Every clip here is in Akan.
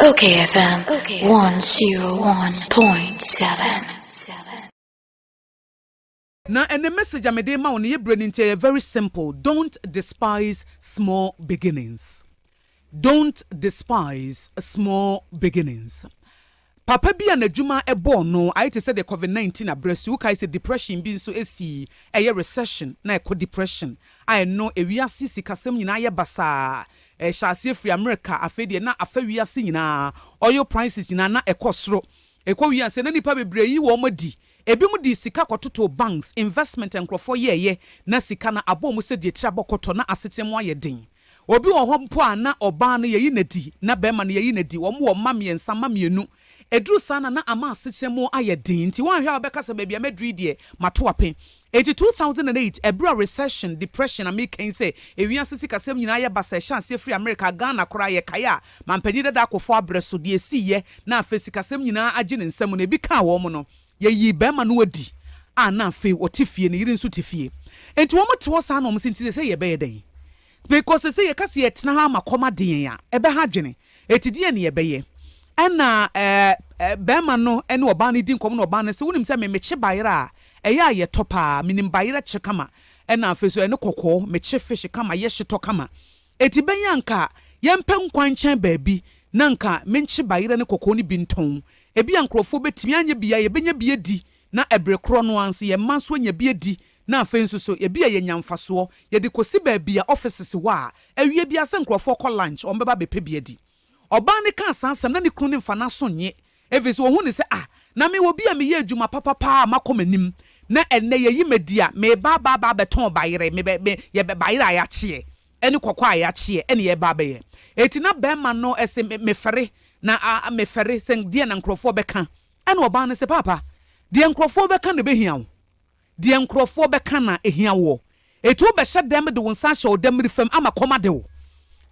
Okay FM 101.7. Na ɛnɛ message a mede ma wo no, yɛ berɛ no nti, ɛyɛ very simple: don't despise small beginnings. Don't despise small beginnings. Papa bi a n'adwuma ɛbɔɔ no ayɛ te sɛ de COVID-19 abrɛ so, wokae sɛ depression bi nso esi, ɛyɛ recession na ɛkɔ depression a, ɛno ewiase sikasɛm nyinaa yɛ basaa. Ɛhyɛ aseɛ firi America, afei deɛ na afa wiase nyinaa, oil prices nyinaa na ɛkɔ soro. Ɛkɔ wiase na nipa bebree yi wɔn adi, ebi mu de sika kɔtoto banks, investment nkurɔfoɔ yɛɛyɛ na sika no abɔ mu sɛ deɛ tiri abɔ kɔtɔ na asetena mu ayɛ den. Obi wɔ hɔ mpo a, na ɔbaa no yɛyi n'adi na bɛrima no yɛyi n'adi, wɔn wɔ mma mmiɛnsa, mma mmienu. Eduru saa na ama asetena mu ayɛ den, nti wɔn ahwɛ a wɔbɛka sɛ baabi a mɛduru yi deɛ, mato ape. Eti 2008 ɛberɛ a recession, depression a meka yi sɛ ewiase sikasɛm nyinaa yɛ basa, ɛhyɛ aseɛ firi America, Ghana koraa yɛ kae a mampanyin dada akɔfo abrɛ so deɛ esi yɛ na afei sikasɛm nyinaa agye ne nsam no, ebi kaa wɔn no, yɛyi bɛrima no adi a, na afei wɔte fie, ne yere nso te fie. Nti wɔn te hɔ saa na wɔn si nti sɛ yɛbɛyɛ dɛn? Because sɛ yɛka sɛ yɛtena ha ama kɔm adeɛ a, ɛbɛha adwene. Eti deɛ ne yɛbɛyɛ? Ɛna ɛɛ ɛɛ bɛrima no ɛne ɔbaa no di nkɔmɔ na ɔbaa no sɛ, "Wonim sɛ mɛmɛkye bayerɛ a, ɛyɛ a yɛtɔ paa, menim bayerɛ kye kama, ɛna afei so ɛne kɔkɔɔ mekye fish kama, yɛ hyetɔ kama. Eti bɛyɛ anka yɛmpɛ nkwankyɛn baabi na nka menkye bayerɛ ne kɔkɔɔ no bi ntɔn. Ebi a nkurɔfoɔ bɛtumi anyɛ bia, yɛbɛnya bi adi, na ɛbere korɔ no ara nso yɛn mma nso anya bi adi, na afei nso so ebi a yɛnya mfasoɔ. Yɛde kɔsi baabi a offices hɔ a, awie bi asɛ nkurɔfoɔ kɔ lunch, wɔn bɛba bɛpɛ bi adi." Ɔbaa ne kaa saa asɛm na ne kunu ne mfa n'aso nye, efi so ohun ne sɛ, "Ah, na me wɔ bi a meyɛ adwuma papapaa a makɔ m'anim, na ɛnɛ yɛyi m'adi a, meba aba aba abɛtɔn bayerɛ, mebɛ me yɛbɛ bayerɛ a yɛakyeɛ ɛne kɔkɔɔ a yɛakyeɛ ɛne yɛba abɛyɛ." Eti na bɛrima no ɛsɛ mefɛre na a mefɛre sɛ deɛ na nkurɔfoɔ bɛka. Ɛna ɔbaa no sɛ, "Paapa, deɛ nkurɔfoɔ bɛka na ɛbɛhia wo? Deɛ nkurɔfoɔ bɛka na ehia woɔ? Etu wobɛhyɛ dɛm de wo nsa ahyɛ wo dɛm fam ama kɔm ade wo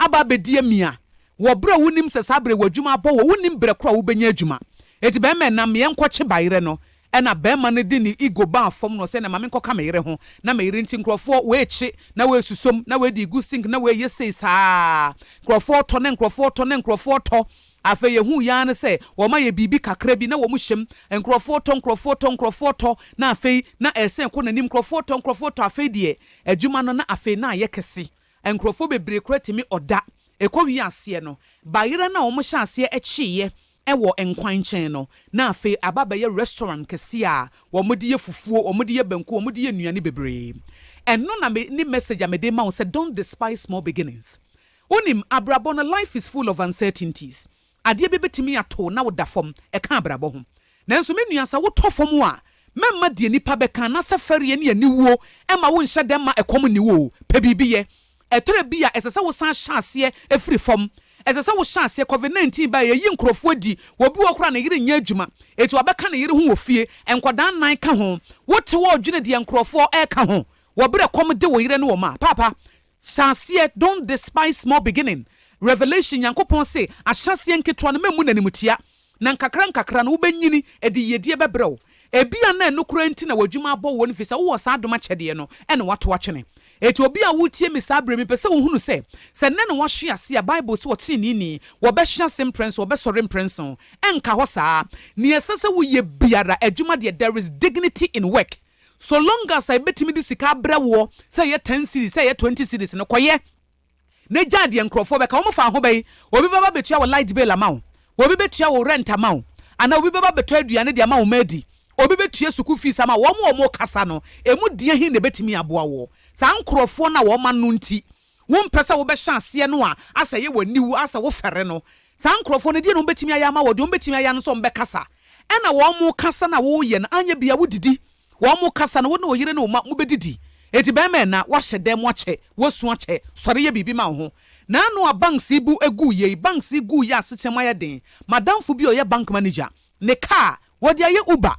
aba abɛdi amia wɔ berɛ a wonim sɛ saa berɛ wɔ adwuma abɔ wɔ, wonim berɛ koro a wobɛnya adwuma. Eti bɛrima nam yɛnkɔkye bayerɛ no." Ɛna bɛrima no de ne ego baa fam no sɛ, "Na maame nkɔka me yere ho na me yere nti nkurɔfoɔ wɔekye na wɔesusom na wɔadi gu sink na wɔeyɛ sei saa, nkurɔfoɔ tɔ ne nkurɔfoɔ tɔ ne nkurɔfoɔ tɔ." Afei yɛhu yaa no sɛ wɔn ayɛ biribi kakra bi na wɔn hyɛm, nkurɔfoɔ tɔ, nkurɔfoɔ tɔ, nkurɔfoɔ tɔ, na afei na ɛsɛn kɔ n'anim, nkurɔfoɔ tɔ, nkurɔfoɔ tɔ. Afei deɛ adwuma no na afei na ayɛ kɛse, nkurɔfoɔ bebree kora tumi ɔda. Ɛkɔ wie aseɛ no, bayerɛ no a wɔn hyɛ aseɛ akyiiɛ ɛwɔ nkwan nkyɛn no, na afei aba bɛyɛ restaurant kɛseɛ a wɔn de yɛ fufuo, wɔn de yɛ banku, wɔn de yɛ nnuane bebree. Ɛno na me ne message a mede ma wo sɛ don't despise small beginnings. Wonim abrabɔ no, life is full of uncertainties. Adeɛ bi bɛtumi ato na woda fam, ɛka abrabɔ ho. Nanso me nua, sɛ wotɔ fam a, mɛmma deɛ nipa bɛka na sɛ fɛreɛ ne aniwuo ɛma wo nhyɛ dɛm ma ɛkɔm ni wo. Pɛ biribi yɛ. Ɛtɔrɔ bi a, ɛsɛ sɛ wosan hyɛ aseɛ efiri fam. Ɛsɛ sɛ wohyɛ aseɛ. COVID-19 ba, yɛyi nkurɔfoɔ di, wɔbi wɔ koraa ne yere nyɛ adwuma, etu wabɛka ne yere ho wɔ fie, nkwadaa nnan ka ho. Wote wɔ ɔdwene deɛ nkurɔfoɔ ɛɛka ho wɔberɛ kɔm de wo yere ne wɔ ma. Paapa, hyɛ aseɛ. Don't despise small beginning. Revelation, Nyankopɔn se ahyɛseɛ nketewa no mɛmu n'animtia na nkakra nkakra no wobɛnyini, ɛde yiedie bɛbrɛ wo. Ebi a na ɛno koraa nti na w'adwuma abɔ wɔ no fi sɛ wowɔ saa adom akyɛdeɛ no ɛna wato atwene. Eti obi a wotie mi saa berɛ mi, pɛ sɛ wohunu sɛ nnɛ na wahwe ase a, Bible sɛ wɔteneneeni wɔbɛhwe ase mprɛnso, wɔbɛsɔre mprɛnso. Ɛnka hɔ saa. Nea ɛsɛ sɛ woyɛ biara, adwuma deɛ, there is dignity in work. So long as a ebɛtumi de sika abrɛ woɔ, sɛ ɛyɛ 10 cedis, sɛ ɛyɛ 20 cedis no, kɔyɛ na gya deɛ nkurɔfoɔ bɛka. Wɔn fa ho bɛyi, obi bɛba bɛtua wɔ light bill ama wo, obi bɛtua wɔ rent ama wo, anaa obi bɛba bɛtɔ aduane de ama wo ma adi, obi bɛtua sukuu fees ama wɔn a wɔn kasa no. Emu deɛ hin na ebɛtumi aboa wɔ saa nkurɔfoɔ no a wɔn ano nti wɔmpɛ sɛ wɔbɛhyɛ aseɛ no a, asɛ yɛ wɔ niwu, asɛ wɔfɛre no. Saa nkurɔfoɔ no deɛ na wɔbɛtumi ayɛ ama wɔ deɛ wɔbɛtumi ayɛ no nso, wɔn bɛkasa ɛna wɔn mo kasa na wɔreyɛ no anya bia wodidi. Wɔn mo kasa no, wɔn ne wɔyere ne wɔn ma mobɛdidi. Eti bɛrima ɛna wahyɛ dɛm akyɛ, wasu akyɛ, sɔre yɛ biribi ma wo ho. N'ano a banks yi bu egu yie, banks yi gu yɛ, asekyerɛ mu ayɛ den. Madamfo bi a ɔyɛ bank manager, ne car wɔde ayɛ Uber,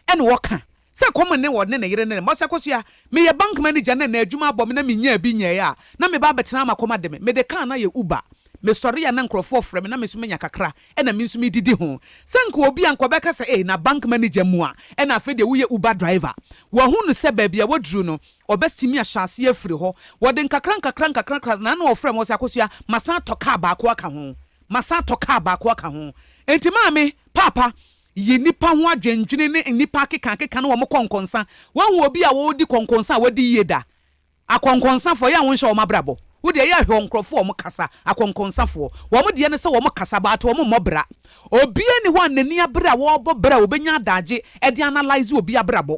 ɛna wɔka sɛ kɔm ne wɔ ne ne yere ne ne mbɔsɛ kɔsua. "Meyɛ bank manager ne na adwuma abɔ me na menya bi nyɛɛ a, na meba abɛtena ama kɔm ade me. Mede car na yɛ Uber. Mesɔre a, na nkurɔfoɔ frɛ me na me nso menya kakra ɛna me nso medidi ho." Sɛ nka obi a nka ɔbɛka sɛ, "Ee, na bank manager mu a, ɛna afei deɛ woyɛ Uber driver?" Wɔho no sɛ baabi a waduru no, ɔbɛtumi ahyɛ aseɛ afiri hɔ. Wɔde nkakra nkakra nkakra nkakra na ana ɔfrɛ me wɔ sɛ, "Akosua, masan tɔ car baako aka ho." Masan atɔ kaa baako aka ho. Enti maame, paapa, yi nnipa ho adwendwene ne nnipa akekaakeka ne wɔn kɔnkɔnsa. Woahu obi a ɔredi kɔnkɔnsa a wadi yie da? Akɔnkɔnsafoɔ, ɛyɛ a wonhyɛ wɔn abrabɔ. Wo deɛ ɛyɛ a hwɛ nkorɔfoɔ a wɔn kasa, akɔnkɔnsafoɔ. Wɔn deɛ ne sɛ wɔn kasa but wɔn mmɔ bra. Obiara nni hɔ a n'ani abere a ɔrebɔ bra a ɔbɛnya adagye de analyse obi abrabɔ.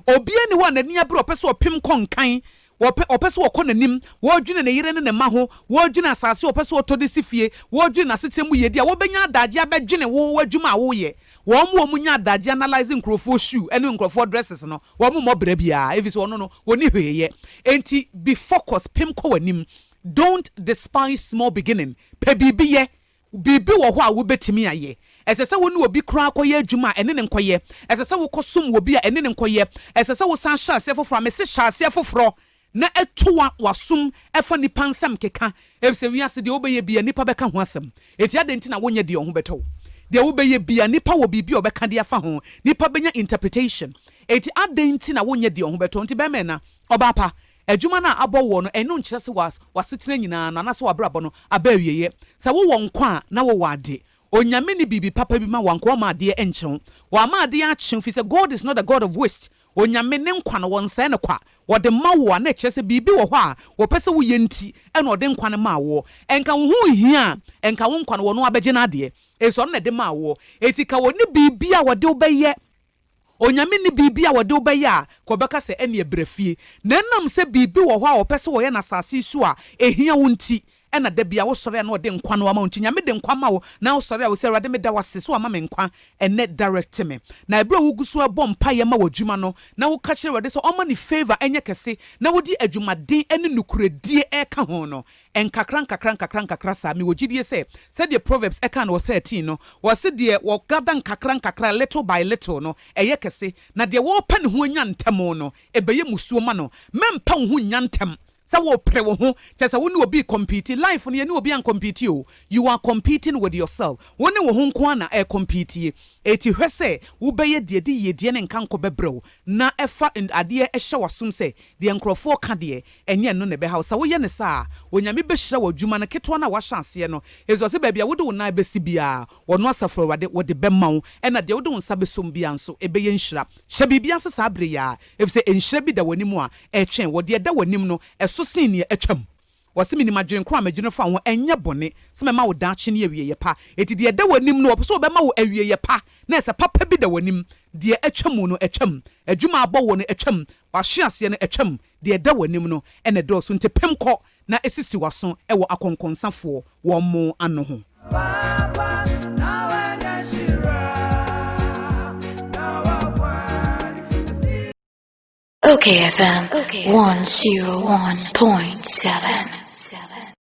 Obiara nni hɔ a n'ani abere a ɔpɛ sɛ ɔpem kɔ nkan, ɔpɛ ɔpɛ sɛ ɔkɔ n'anim, ɔredwene ne yere ne ne mma ho, ɔredwene asase a ɔpɛ sɛ ɔtɔ de si fie, ɔredwene n'asetena mu yiedie a, wɔbɛnya adagye abɛdwene wo w'adwuma a woreyɛ. Wɔn a wɔnya adagye analyse nkurɔfoɔ shoe ne nkurɔfoɔ dresses no, wɔn mmɔ bra biara, efisɛ ɔno no, ɔnni hwee yɛ. Enti be focus, pem kɔ w'anim. Don't despise small beginning. Pɛ biribi yɛ. Biribi wɔ hɔ a wubetumi ayɛ. Ɛsɛ sɛ wo ne obi koraa kɔyɛ adwuma a, ɛne no nkɔyɛ. Ɛsɛ sɛ wokɔsom obi a, ɛne no nkɔyɛ. Ɛsɛ sɛ wosan hyɛ aseɛ foforɔ a, mese hyɛ aseɛ foforɔ na to w'asom fa nnipa nsɛm keka, efisɛ wiase deɛ wobɛyɛ biara nnipa bɛka ho asɛm. Enti adɛn nti na wonyɛ deɛ wo ho bɛtɔ wo? Deɛ wobɛyɛ biara nnipa wɔ biribi a wɔbɛka de afa ho, nnipa bɛnya interpretation. Enti adɛn nti na wonyɛ deɛ wo ho bɛtɔ wo? Nti bɛrima ɛna, ɔbaa pa, Adwuma no a abɔ woɔ no, ɛno nkyerɛ sɛ w'asetena nyinaa no anaasɛ w'abrabɔ no aba awieɛ. Sɛ wowɔ nkwa a, na wowɔ ade. Onyame nni biribi papa bi ma wo a, anka ɔmma adeɛ nkye wo. Wamma adeɛ akye wo, firi sɛ God is not a God of waste. Onyame, ne nkwa no, wɔnsɛe no kwa. Ɔde ma wo a, na ɛkyerɛ sɛ biribi wɔ hɔ a ɔpɛ sɛ woyɛ nti na ɔde nkwa no maa woɔ. Ɛnka wo ho nhia a, ɛnka wo nkwa no, ɔno abɛgye n'adeɛ. Ɛfiri sɛ ɔno na ɛde maa woɔ. Enti ka ɔnni biribi a ɔde wo bɛyɛ. Onyame nni biribi a ɔde wo bɛyɛ a, ka ɔbɛka sɛ, ɛneɛ bra fie. Na ɛnam sɛ biribi wɔ hɔ a ɔpɛ sɛ ɔyɛ no asase yi so a ɛhia wo nti, ɛna da biara wosɔre a na ɔde nkwa no ama wo. Nti Nyame de nkwa ma wo, na wosɔre a wose, Awurade meda wo ase sɛ wama me nkwa ɛnnɛ, direct me. Na ɛberɛ a wogu so rebɔ mpaeɛ ma w'adwuma no, na woka kyerɛ Awurade sɛ ɔmma ne favour nyɛ kɛse, na wode adwumaden ne nokorɛdie reka ho no, Nkakra nkakra nkakra nkakra saa. Mewɔ gyidie sɛ, sɛdeɛ Proverbs ɛkaa no wɔ 13 no, wɔse deɛ wɔgada nkakra nkakra, little by little, no, ɛyɛ kɛse, na deɛ wɔrepɛ ne ho anya ntɛm no, ɛbɛyɛ musuo ma no. Mɛmpɛ wo ho nnya ntɛm sɛ worepere wo ho, kyerɛ sɛ wo ne obi rekɔmpiiti. Life no, yɛne obi ankɔmpiiti o. You are competing with yourself. Wo ne wo ho nko ara na ɛrekɔmpiitie. Enti hwɛ sɛ wobɛyɛ deɛ ɛde yiedie ne nkankɔ bɛbrɛ wo, na fa adeɛ hyɛ w'asom sɛ Deɛ nkurɔfoɔ ka deɛ, ɛnyɛ ɛno na ɛbɛha wo. Sɛ woyɛ no saa a, Onyame bɛhyira w'adwuma no ketewa no a woahyɛ aseɛ no. Efisɛ ɔse baabi a wode wo nan bɛsi biara, ɔno Asafo Awurade, wɔde bɛma wo, ɛna deɛ wode wo nsa bɛsom biara nso, ɛbɛyɛ nhyira. Hyɛ biribi ase saa berɛ yi ara, efisɛ nhyira bi da w'anim a ɛretwɛn wo. Deɛ ɛda w'anim no, ɛso sen deɛ atwam. Ɔse, Menim adwene ko a medwene fa wo ho, ɛnyɛ bɔne sɛ mɛma wo daakye ne awieɛ pa. Enti deɛ ɛda w'anim no, ɔpɛ sɛ ɔbɛma wo awieɛ pa, na ɛsɛ papa bi da w'anim. Deɛ atwa mu no, atwam. Adwuma a abɔ woɔ no, atwam. W'ahwe aseɛ no, atwam. Deɛ ɛda w'anim no na ɛdɔɔso, nti pem kɔ na sisi w'aso wɔ akɔnkɔnsafoɔ wɔn ano ho. Okay FM 101.7.